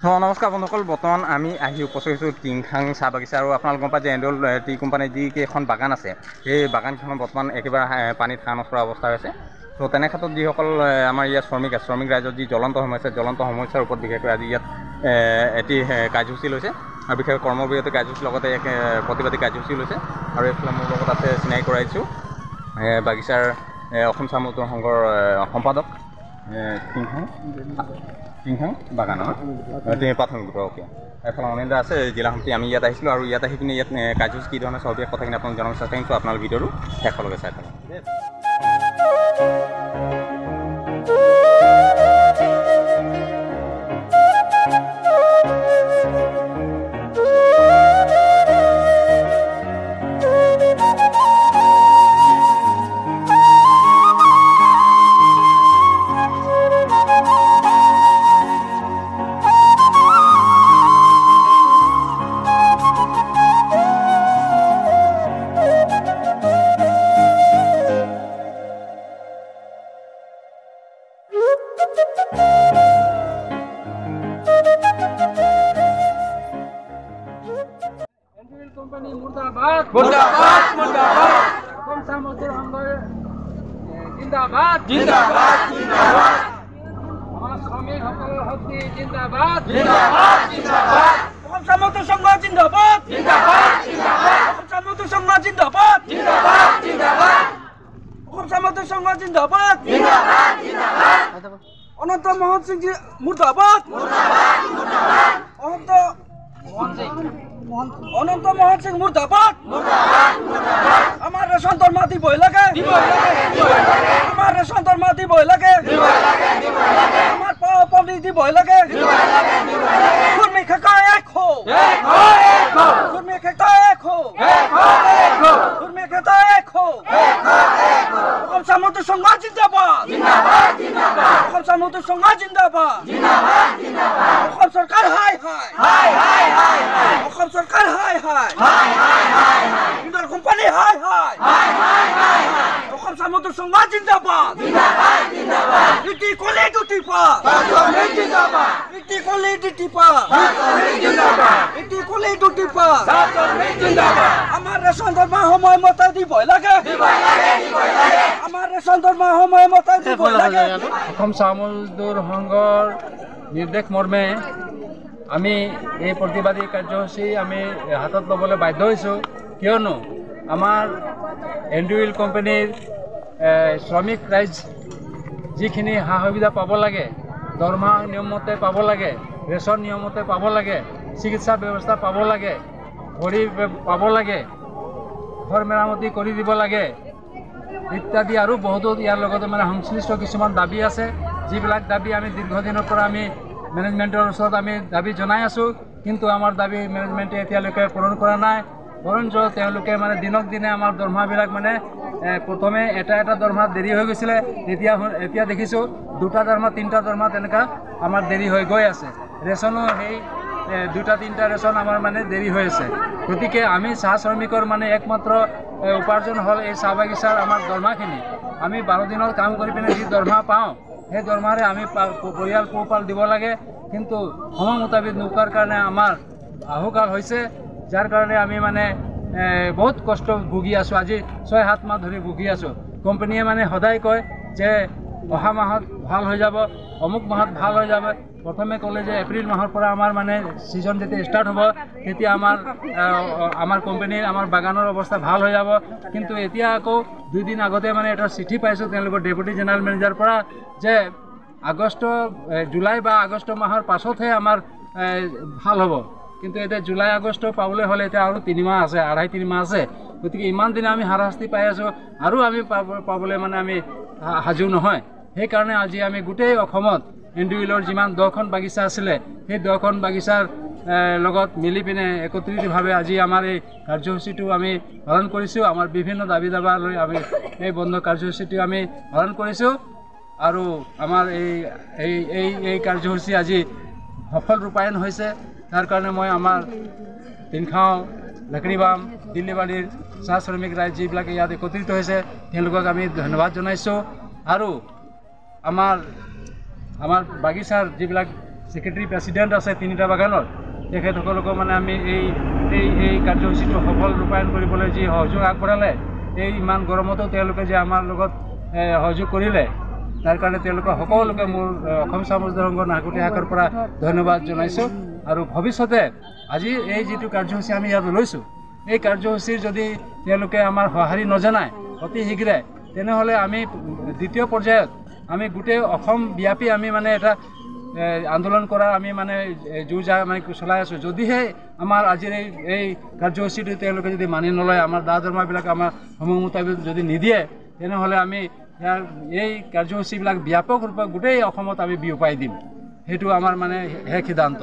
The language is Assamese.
নমস্কাৰ বন্ধুসকল, বৰ্তমান আমি আহি উপস্থিত হৈছোঁ টিংখাং চাহ বাগিচা। আৰু আপোনালোক গম পায় যে এণ্ডল টি কোম্পানীৰ যিকেইখন বাগান আছে, সেই বাগানকেইখন বৰ্তমান একেবাৰে পানীত হাঁহ নচৰা অৱস্থা হৈছে। ত' তেনে ক্ষেত্ৰত যিসকল আমাৰ ইয়াত শ্ৰমিক আছে, শ্ৰমিক ৰাইজৰ যি জ্বলন্ত সমস্যা, জ্বলন্ত সমস্যাৰ ওপৰত বিশেষকৈ আজি ইয়াত এটি কাৰ্যসূচী লৈছে আৰু বিশেষকৈ কৰ্মবিৰতি কাৰ্যসূচীৰ লগতে এক প্ৰতিবাদী কাৰ্যসূচী লৈছে। আৰু এইফালে মোৰ লগত আছে, চিনাকি কৰাই দিছোঁ, বাগিচাৰ অসম চাহ মজদুৰ সংঘৰ সম্পাদক, টিংখাং বাগানৰ প্ৰাথমিক গোটৰ। অ'কে, এইফালে অনিল দা আছে, জিলা সমিতি। আমি ইয়াত আহিছিলোঁ আৰু ইয়াত আহি কিনে ইয়াত কাৰ্যসূচী কি ধৰণে সবিশেষ কথাখিনি আপোনাক জনাব চেষ্টা কৰিছোঁ। আপোনালোক ভিডিঅ'টো শেষলৈকে চাই থাকক। কোম্পানী মুৰ্দাবাদ, মুৰ্দাবাদ, মুৰ্দাবাদ। অসম চাহ মজদুৰ সংঘ জিন্দাবাদ, জিন্দাবাদ, জিন্দাবাদ। আমাৰ শ্ৰমিকসকলৰ শক্তি জিন্দাবাদ, জিন্দাবাদ, জিন্দাবাদ। অসম চাহ মজদুৰ সংঘ জিন্দাবাদ, জিন্দাবাদ, জিন্দাবাদ। অসম চাহ মজদুৰ সংঘ জিন্দাবাদ, জিন্দাবাদ, জিন্দাবাদ। অসম চাহ মজদুৰ সংঘ জিন্দাবাদ, জিন্দাবাদ, জিন্দাবাদ। অনন্ত মোহন সিং জি মুৰ্দাবাদ, মুৰ্দাবাদ, মুৰ্দাবাদ। অনন্ত মোহন সিং মুৰ্দাবাদ, আমাৰ ৰেচন দৰমহা দিবই লাগে, আমাৰ ৰেচন দৰমহা দিবই লাগে, আমাৰ পাও দিবই লাগে। শ্ৰমিক একতা এক হো, শ্ৰমিক একতা এক হো, শ্ৰমিক একতা এক হো। অসম চাহ মজদুৰ সংঘ জিন্দাবাদ, অসম চাহ মজদুৰ সংঘ জিন্দাবাদ। অসম চৰকাৰ হায় হায়, অসম চৰকাৰ হায় হায়, ইণ্ডাৰ কোম্পানী হায় হায়। অসম চাহ মজদুৰ সংঘ জিন্দাবাদ। ইটি কলে দুটি পা, ইটি কলে দুটি পা, ইটি কলে দুটি পা। আমাৰ ৰেচন দৰমহা সময় মতে দিবই লাগে, আমাৰ ৰেচন দৰমহা সময় মতে দিবই লাগে। অসম চাহ মজদুৰ সংঘৰ নিৰ্দেশ মৰ্মে আমি এই প্ৰতিবাদী কাৰ্যসূচী আমি হাতত ল'বলৈ বাধ্য হৈছোঁ, কিয়নো আমাৰ এণ্ডুইল কোম্পানীৰ শ্ৰমিক ৰাইজ যিখিনি সা সুবিধা পাব লাগে, দৰমহা নিয়মমতে পাব লাগে, ৰেচন নিয়মমতে পাব লাগে, চিকিৎসা ব্যৱস্থা পাব লাগে, ভৰি পাব লাগে, ঘৰ মেৰামতি কৰি দিব লাগে ইত্যাদি আৰু বহুতো ইয়াৰ লগতে মানে সংশ্লিষ্ট কিছুমান দাবী আছে, যিবিলাক দাবী আমি দীৰ্ঘদিনৰ পৰা আমি মেনেজমেণ্টৰ ওচৰত আমি দাবী জনাই আছোঁ, কিন্তু আমাৰ দাবী মেনেজমেণ্টে এতিয়ালৈকে পূৰণ কৰা নাই। বৰঞ্চ তেওঁলোকে মানে দিনক দিনে আমাৰ দৰমহাবিলাক মানে প্ৰথমে এটা এটা দৰমহা দেৰি হৈ গৈছিলে, এতিয়া দেখিছোঁ দুটা দৰমহা তিনিটা দৰমহা তেনেকুৱা আমাৰ দেৰি হৈ গৈ আছে। ৰেচনো সেই দুটা তিনিটা ৰেচন আমাৰ মানে দেৰি হৈ আছে। গতিকে আমি চাহ শ্ৰমিকৰ মানে একমাত্ৰ উপাৰ্জন হ'ল এই চাহ বাগিচাৰ আমাৰ দৰমহাখিনি। আমি 12 দিনত কাম কৰি পিনে যি দৰমহা পাওঁ, সেই দৰমহাৰে আমি পৰিয়াল পোহপাল দিব লাগে, কিন্তু সময় মোতাবিক নোপোৱাৰ কাৰণে আমাৰ আহুকাল হৈছে, যাৰ কাৰণে আমি মানে বহুত কষ্ট ভুগি আছোঁ। আজি 6-7 মাহ ধৰি ভুগি আছোঁ। কোম্পানীয়ে মানে সদায় কয় যে অহা মাহত ভাল হৈ যাব, অমুক মাহত ভাল হৈ যাব। প্ৰথমে ক'লে যে এপ্ৰিল মাহৰ পৰা আমাৰ মানে ছিজন যেতিয়া ষ্টাৰ্ট হ'ব তেতিয়া আমাৰ কোম্পানীৰ আমাৰ বাগানৰ অৱস্থা ভাল হৈ যাব। কিন্তু এতিয়া আকৌ 2 দিন আগতে মানে এটা চিঠি পাইছোঁ তেওঁলোকৰ ডেপুটি জেনেৰেল মেনেজাৰ পৰা যে আগষ্ট জুলাই বা আগষ্ট মাহৰ পাছতহে আমাৰ ভাল হ'ব। কিন্তু এতিয়া জুলাই আগষ্ট পাবলৈ হ'লে এতিয়া আৰু 3 মাহ আছে, আঢ়াই তিনি মাহ আছে। গতিকে ইমান দিনে আমি হাৰাশাস্তি পাই আছোঁ আৰু আমি পাবলৈ মানে আমি সাজু নহয়। সেইকাৰণে আজি আমি গোটেই অসমত এণ্ডুইলৰ যিমান 10খন বাগিচা আছিলে, সেই 10খন বাগিচাৰ লগত মিলি পিনে একত্ৰিতভাৱে আজি আমাৰ এই কাৰ্যসূচীটো আমি পালন কৰিছোঁ। আমাৰ বিভিন্ন দাবী দাবা লৈ আমি এই বন্ধ কাৰ্যসূচীটো আমি পালন কৰিছোঁ আৰু আমাৰ এই এই এই এই কাৰ্যসূচী আজি সফল ৰূপায়ণ হৈছে। তাৰ কাৰণে মই আমাৰ টিংখাং, লাকৰিবাম, দিল্লীবাৰীৰ চাহ শ্ৰমিক ৰাইজ যিবিলাক ইয়াত একত্ৰিত হৈছে, তেওঁলোকক আমি ধন্যবাদ জনাইছোঁ। আৰু আমাৰ বাগিচাৰ যিবিলাক ছেক্ৰেটাৰী প্ৰেচিডেণ্ট আছে তিনিটা বাগানত, তেখেতসকলকো মানে আমি এই এই এই কাৰ্যসূচীটো সফল ৰূপায়ণ কৰিবলৈ যি সহযোগ আগবঢ়ালে, এই ইমান গৰমতো তেওঁলোকে যে আমাৰ লগত সহযোগ কৰিলে, তাৰ কাৰণে তেওঁলোকে সকলোকে মোৰ অসম চাহ মজদুৰ সংঘ নাহৰকটীয়া শাখাৰ পৰা ধন্যবাদ জনাইছোঁ। আৰু ভৱিষ্যতে আজি এই যিটো কাৰ্যসূচী আমি ইয়াত লৈছোঁ, এই কাৰ্যসূচীৰ যদি তেওঁলোকে আমাৰ সঁহাৰি নজনায় অতি শীঘ্ৰে, তেনেহ'লে আমি দ্বিতীয় পৰ্যায়ত আমি গোটেই অসম ব্যাপী আমি মানে এটা আন্দোলন কৰা আমি মানে যুঁজ মানে চলাই আছোঁ। যদিহে আমাৰ আজিৰ এই কাৰ্যসূচীটো তেওঁলোকে যদি মানি নলয়, আমাৰ দা দৰমহাবিলাক আমাৰ সময় মোতাবেক যদি নিদিয়ে, তেনেহ'লে আমি ইয়াৰ এই কাৰ্যসূচীবিলাক ব্যাপক ৰূপত গোটেই অসমত আমি বিয়পাই দিম। সেইটো আমাৰ মানে শেষ সিদ্ধান্ত।